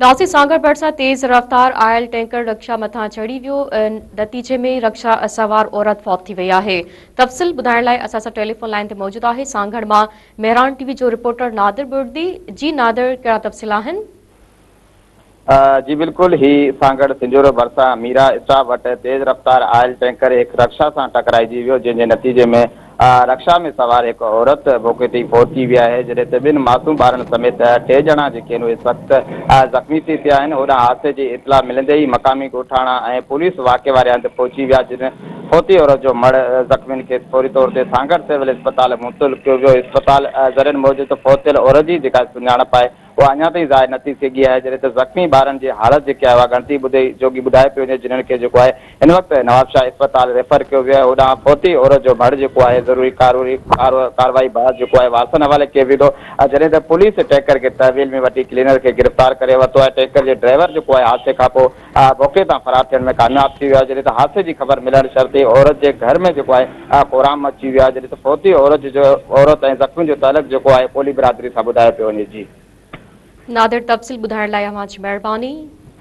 ناصر سانگهڙ ڀرسان تيز رفتار آيل ٽينڪر رڪشا مٿان چڙهي ويو، نتيجي ۾ رڪشا سوار عورت فوت ٿي وئي آهي. تفصيل ٻڌائڻ لاء اسان سان ٽيليفون لائين تي موجود آهي سانگهڙ مان مهراڻ ٽي وي جو رپورٽر نادر بڙدي، جي نادر ڪهڙا تفصيل آهن؟ جي بلڪل هي سانگهڙ سنجهورو ڀرسان ميرا اسٽاپ وٽ تيز رفتار آيل ٽينڪر هڪ رڪشا سان ٽڪرائجي ويو جنهن جي نتيجي ۾ رڪشا ۾ سوار هڪ عورت موقعي تي ئي فوت ٿي وئي آهي، جڏهن ته ٻن معصوم ٻارن سميت ٽي ڄڻا جيڪي آهن اهي سخت زخمي ٿي پيا آهن. هوڏانهن حادثي جي اطلاع ملندي ئي مقامي ڳوٺاڻا ۽ پوليس واقعي واري هنڌ پهچي ويا، جن فوتي عورت جو مڙهه زخمين کي فوري طور تي سانگهڙ سول اسپتال منتقل ڪيو ويو. اسپتال ذريعن موجب ته فوت ٿيل عورت جي جيڪا سڃاڻپ آهي اها اڃا تائين ظاهر نه ٿي سگهي آهي، جڏهن ته زخمي ٻارن جي حالت جيڪي آهي اها ڳڻتي ٻڌي جوڳي ٻڌائي پيو وڃي، جنھن کي جيڪو آهي هن وقت نوابشاهه اسپتال ريفر ڪيو ويو آهي، هوڏانهن فوتي عورت جو ڀڙ جيڪو آهي ضروري ڪارروائي بعد جيڪو آهي وارثن حوالي ڪيو ويندو، جڏهن ته پوليس ٽينڪر کي تحويل ۾ وٺي ڪلينر کي گرفتار ڪري ورتو آهي، ٽينڪر جي ڊرائيور جيڪو آهي حادثي کانپوء موقعي تان فرار ٿيڻ ۾ ڪامياب ٿي ويو آهي، جڏهن ته حادثي جي خبر ملڻ شرط ئي عورت جي گهر ۾ جيڪو آهي ڪهرام مچي ويو آهي، جڏهن ته فوتي عورت جو عورت ۽ زخمين جو تعلق جيڪو آهي ڪولهي برادري سان ٻڌايو پيو وڃي. جي. نادر تفصيل ٻڌائڻ لاء اوهان جي مهرباني.